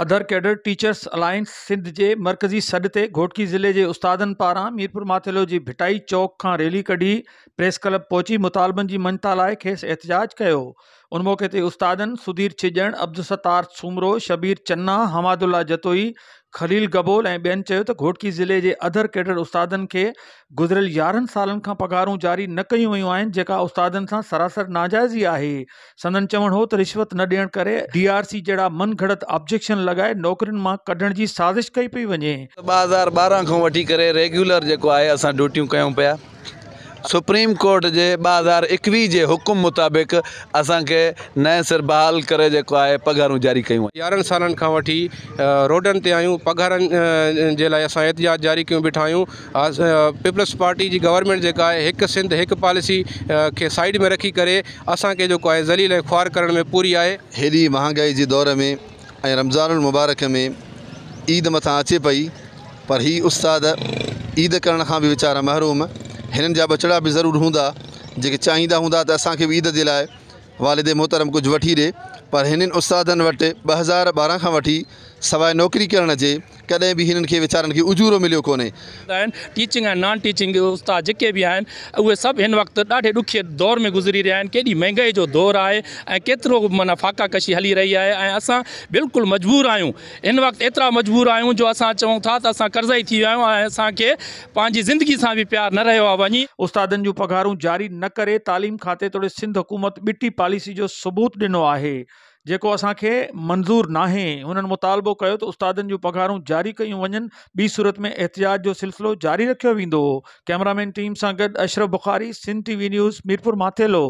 Other cadre teachers alliance Sindh جي مرڪزي سڏ تي گهوٽڪي ضلعي جي استادن پاران ميرپورماٿيلو جي ڀٽائي چوڪ کان ريلي ڪڍي پريس ڪلب پهچي مطالبن جي مڃتا لاء کيس احتجاج ڪيو ان موقعي تي استادن سڌير ڇڄڻ، عبدالستار سومرو، شبير چنا، حماد الله جتوئي، خليل گبول ۽ ٻين چيو ته گهوٽڪي ضلعي جي اڌر ڪيڊر استادن کي گذريل 11 سالن کان پگهارون جاري نه ڪيون ويون آهن جيڪا استادن سان سراسر ناجائزي آهي سندن چوڻ هو ته رشوت نه ڏيڻ ڪري ڊي آر سي جهڙا من گهڙت آبجيڪشن لڳائي نوڪرين مان ڪڍڻ جي سازش ڪئي پئي وڃي. 2012 کان وٺي ڪري ريگيولر جيڪو آهي اسان ڊيوٽيون ڪيون پيا سپريم ڪورٽ جي 2021 جي حڪم مطابق اسان کي نئين سر بحال ڪري جيڪو آهي پگهارون جاري ڪيون وڃن. 11 سالن کان وٺي روڊن تي آهيون پگهارن جي لاء اسان احتجاج جاري ڪيون بيٺا آهيون پيپلز پارٽي جي گورنمينٽ جيڪا آهي هڪ سنڌ هڪ پاليسي کي سائيڊ ۾ رکي ڪري اسان کي جيڪو آهي ذليل ۽ خوار ڪرڻ ۾ پوري آهي. هيڏي مهانگائي جي دور ۾ ۽ رمضان المبارڪ ۾ عيد مٿان اچي پئي پر هي استاد عيد ڪرڻ کان به ويچارا محروم هنن جا ٻچڙا به ضرور هوندا جيڪي چاهيندا هوندا ته اسان کي به عيد جي لاء والد محترم ڪجهه وٺي ڏي پر هنن استادن وٽ 2012 کان وٺي سواء نوڪري ڪرڻ جي ڪڏهن به هنن کي ويچارن کي اجورو مليو ڪونهي. آهن ٽيچنگ ۽ نان ٽيچنگ استاد جيڪي به آهن اهي سڀ هن وقت ڏاڍي ڏکي دور ۾ گذري رهيا آهن ڪيڏي مهنگائي جو دور آهي ۽ ڪيترو معنيٰ فاقا ڪشي هلي رهي آهي ۽ اسان بلڪل مجبور آهيون هن وقت ايترا مجبور آهيون جو اسان چئون ٿا ته اسان قرضائي ٿي ويا آهيون ۽ اسان کي پنهنجي زندگي سان به پيار نه رهيو آهي وڃي. استادن جون پگهارون جاري نه ڪري تعليم کاتي توڙي سنڌ حڪومت ٻٽي پاليسي جو ثبوت ڏنو آهي جيڪو اسان کي منظور ناهي، هنن مطالبو ڪيو ته استادن جون پگهارون جاري ڪيون وڃن ٻي صورت ۾ احتجاج جو سلسلو جاري رکيو ويندو، ڪئميرامين ٽيم سان گڏ Ashraf Bukhari, Sindh T V news, Mirpur Mathelo.